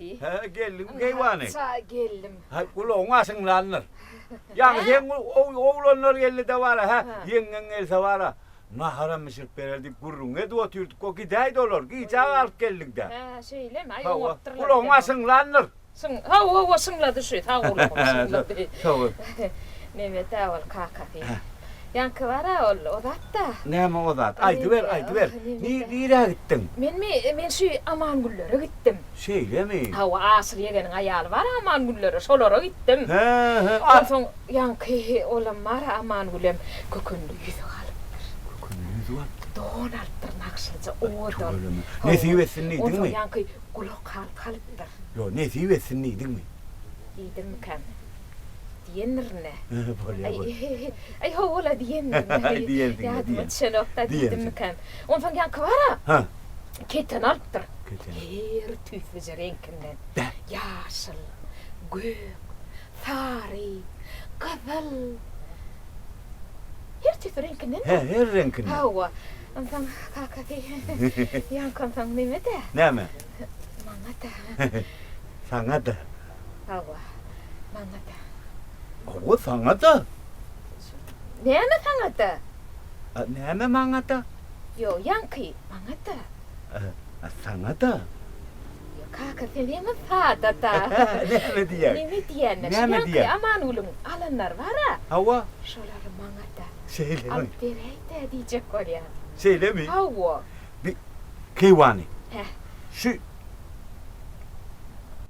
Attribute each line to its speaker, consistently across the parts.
Speaker 1: Kakasy.
Speaker 2: Hä, geldiňmi keýwany?
Speaker 1: Ynha, geldim.
Speaker 2: Haý, gulagyň aşyňlandyr. Ýaňy seň oglanlar geldi-de bar-a, hä, ýeňňeň gelse bar-a, naharam bişirip berer diýip gürrüň edip otyrdyk-o, gidäýdi olar, gijä galyp geldiň-dä.
Speaker 1: Hä, şeýlemi? Aý,
Speaker 2: Hawa,
Speaker 1: oňapdyrlar.
Speaker 2: gulagyň aşyňlandyr.
Speaker 1: Şyň, hawa, hawa, şyňlady şu, sag gulagym şyňlady.
Speaker 2: Sag bol.
Speaker 1: Mehmet-ä ol kakasy. Ýaňky bar-a ol, o zat-da.
Speaker 2: Näme o zat? Aýdyber, aýdyber. Nirä gitdiň?
Speaker 1: Menmi, men şu Amangüllere gitdim.
Speaker 2: Şeýlemi?
Speaker 1: Hawa, Aşyr ýegeniň aýaly bar Amangüllere, şolara gitdim.
Speaker 2: Hä, hä.
Speaker 1: Onsoň ýaňky olam bar-a Amangülem kökenli ýüzük alypdyr.
Speaker 2: Kökenli ýüzük alypdyr?
Speaker 1: Don alypdyr, nagyşlyja, owadan.
Speaker 2: Tüweleme. Nesip etsin diýdiňmi?
Speaker 1: Onsoň ýaňky gulak halka alypdyr.
Speaker 2: Ýok, nesip etsin diýdiňmi?
Speaker 1: Diýdimmikäm? Diýendirin-ä.
Speaker 2: Bolýa, bolýa.
Speaker 1: Aý, hawa-la, diýendirin.
Speaker 2: Diýensiň-dä,
Speaker 1: Ýadyma düşenok-da, diýdimmikäm? Onsoň ýaňky bar-a, keteni alypdyr.
Speaker 2: Keteni.
Speaker 1: Her tüýslüje reňkinden. Ýaşyl, gök, sary, gyzyl. Her tüýsli reňkinden-dä.
Speaker 2: Hä, her reňkinden.
Speaker 1: Hawa. Onsoň kakasy, ýaňky onsoň neme-dä?
Speaker 2: Näme?
Speaker 1: Maňa-da.
Speaker 2: Saňa-da.
Speaker 1: Hawa, maňa-da.
Speaker 2: Hawa, saňa-da.
Speaker 1: Näme saňa-da?
Speaker 2: Näme maňa-da?
Speaker 1: Ýok, ýaňky, maňa-da.
Speaker 2: Saňa-da.
Speaker 1: Ýok, kaka, sen heňiz sada-da.
Speaker 2: Näme diýýäň?
Speaker 1: Neme diýýän-le, şu
Speaker 2: Näme
Speaker 1: ýaňky
Speaker 2: diýýäň?
Speaker 1: Amangülüň alanlary bar-a.
Speaker 2: Hawa.
Speaker 1: Şolary maňa-da.
Speaker 2: Şeýlemi?
Speaker 1: Alyp beräý-dä diýjek bolýan.
Speaker 2: Şeýlemi?
Speaker 1: Hawa.
Speaker 2: Bi, keýwany.
Speaker 1: Hä.
Speaker 2: Şu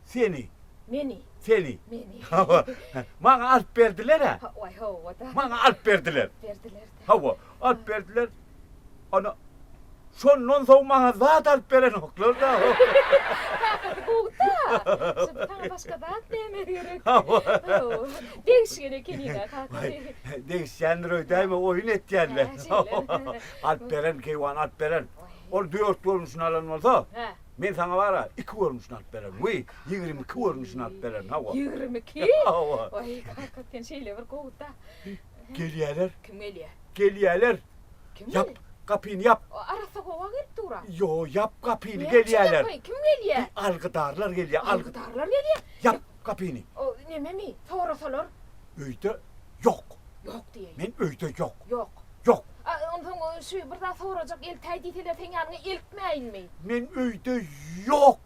Speaker 2: seni.
Speaker 1: Meni.
Speaker 2: Seni.
Speaker 1: Meni.
Speaker 2: Hawa. Maňa alyp berdiler-ä.
Speaker 1: Waý, hawa-da.
Speaker 2: Maňa alyp berdiler.
Speaker 1: Berdiler-dä.
Speaker 2: Hawa, alyp berdiler. Ana, şondan soň maňa zat alyp berenoklar-da.
Speaker 1: Kakasy gowy-da. Şu saňa başga zat näme gerek?
Speaker 2: Hawa.
Speaker 1: Hawa. Degişgen ekeniň-ä kakasy.
Speaker 2: Waý, degişýändir öýdäýme, oýun etýänler.
Speaker 1: Hä, şeýle.
Speaker 2: Alyp beren, keýwany alyp beren. Ol dört görnüşini alan bolsa, men saňa bar-a, iki görnüşini alyp bererin. Wiý, 22 görnüşini alyp bererin, hawa.
Speaker 1: 22?
Speaker 2: Hawa.
Speaker 1: Waý, kaka, sen şeýle bir gowy-da.
Speaker 2: Gelýäler.
Speaker 1: Kim gelýär?
Speaker 2: Gelýäler.
Speaker 1: Kim
Speaker 2: Ýap,
Speaker 1: gelýär?
Speaker 2: gapyny ýap.
Speaker 1: Arassa howa gelip dur-a.
Speaker 2: Ýo, ýap gapyny,
Speaker 1: Näme üçin
Speaker 2: gelýäler.
Speaker 1: ýapaýyn? Kim gelýär?
Speaker 2: Bi algydarlar gelýär.
Speaker 1: Algydarlar gelýär?
Speaker 2: Ýap gapyny.
Speaker 1: O, nememi, sorasalar?
Speaker 2: Öýde ýok.
Speaker 1: Ýok diýeýin.
Speaker 2: Men öýde ýok.
Speaker 1: Ýok.
Speaker 2: Ýok.
Speaker 1: A, onsoň şu bir zat sorajak eltäý diýseler seň ýanyňa eltmäýinmi?
Speaker 2: Men öýde ýok.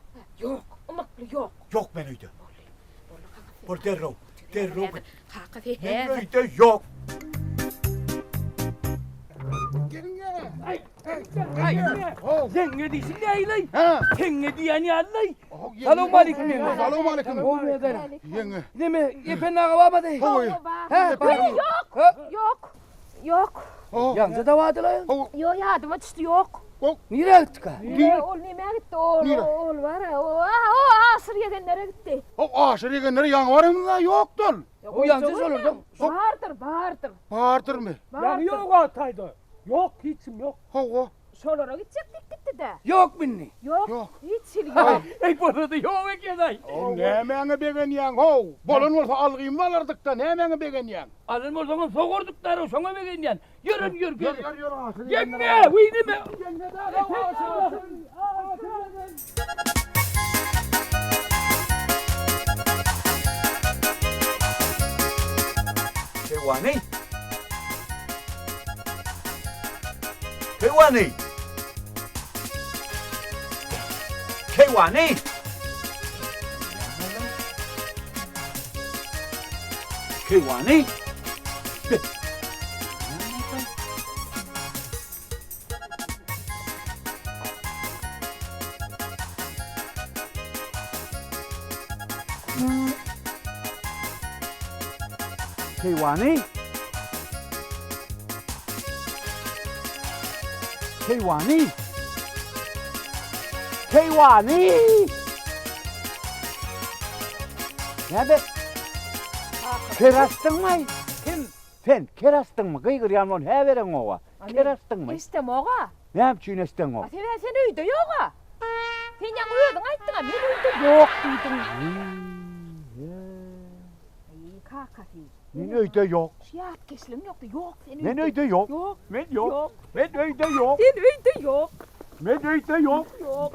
Speaker 1: Ýok, ymykly ýok.
Speaker 2: Ýok men öýde.
Speaker 1: Boldy. Boldy kaka sen.
Speaker 2: Bol derrew. Derrew git.
Speaker 1: Kaka sen
Speaker 2: Men
Speaker 1: häzir.
Speaker 2: öýde ýok.
Speaker 3: Ýeňňe diýsin näýleý? Teňňe diýen ýalylaý. Salowmaleýkim ýeňňe.
Speaker 4: Salowmaleýkim.
Speaker 3: Ýeňňe. Neme, Ependi aga barmady?
Speaker 4: Hawa.
Speaker 3: Hä,
Speaker 1: bar. Ýok. Ýok. Ýok.
Speaker 3: Ýaňja da bardylaý.
Speaker 1: Ýok, ýadyma düşdi, ýok.
Speaker 3: Nirä gitdika?
Speaker 1: Ol nämä gitdi? Ol, ol bar-a, o, o Aşyr ýegenlere gitdi.
Speaker 4: O Aşyr ýegenlere ýaňy baranymyzda ýokdy ol.
Speaker 3: O ýaňja şolarda.
Speaker 1: Bardyr, bardyr.
Speaker 4: Bardyrmy?
Speaker 3: Ýaňy ýok-a taýda. Ýok, hiç kim ýok.
Speaker 4: Hawa.
Speaker 1: Şolara gitjek diýip gitdi-dä.
Speaker 3: Ýokmy indi?
Speaker 1: Ýok.
Speaker 4: Ýok.
Speaker 1: Hiç hili ýok.
Speaker 3: Eý, bolsa-da ýok eken-aý.
Speaker 4: How, nämäňe begenýäň, how? Bolan bolsa algymyzy alardyk-da, nämäňe begenýäň?
Speaker 3: Alan bolsaňam sogardyk-da, şoňa begenýän. Ýör indi, ýör,
Speaker 4: ýör. Ýör, ýör, aşyr
Speaker 3: ýeňňe. Ýeňňe, wiý neme?
Speaker 2: Keýwany! Keýwany! Keýwany! Keýwany! Keýwany! Keýwany! Keýwany! Näme? Ker açdyňmy?
Speaker 3: Kim?
Speaker 2: Sen ker açdyňmy? Gygyrýan bolup hä bereňoga. Ker açdyňmy?
Speaker 1: Eşdemog-a.
Speaker 2: Näme üçin eşdeňok?
Speaker 1: A sebäbi sen öýde ýog-a. Sen ýaňy özüň aýtdyň-a, men öýde ýok diýdiň. Eý, kakasy.
Speaker 2: Men öýde ýok.
Speaker 1: Şu ýatkeşligiň ýokdy. Ýok, sen öýde.
Speaker 2: Men öýde ýok.
Speaker 1: Ýok.
Speaker 2: Men ýok.
Speaker 1: Ýok.
Speaker 2: Men öýde ýok.
Speaker 1: Sen öýde ýok.
Speaker 2: Men öýde ýok.
Speaker 1: Ýok.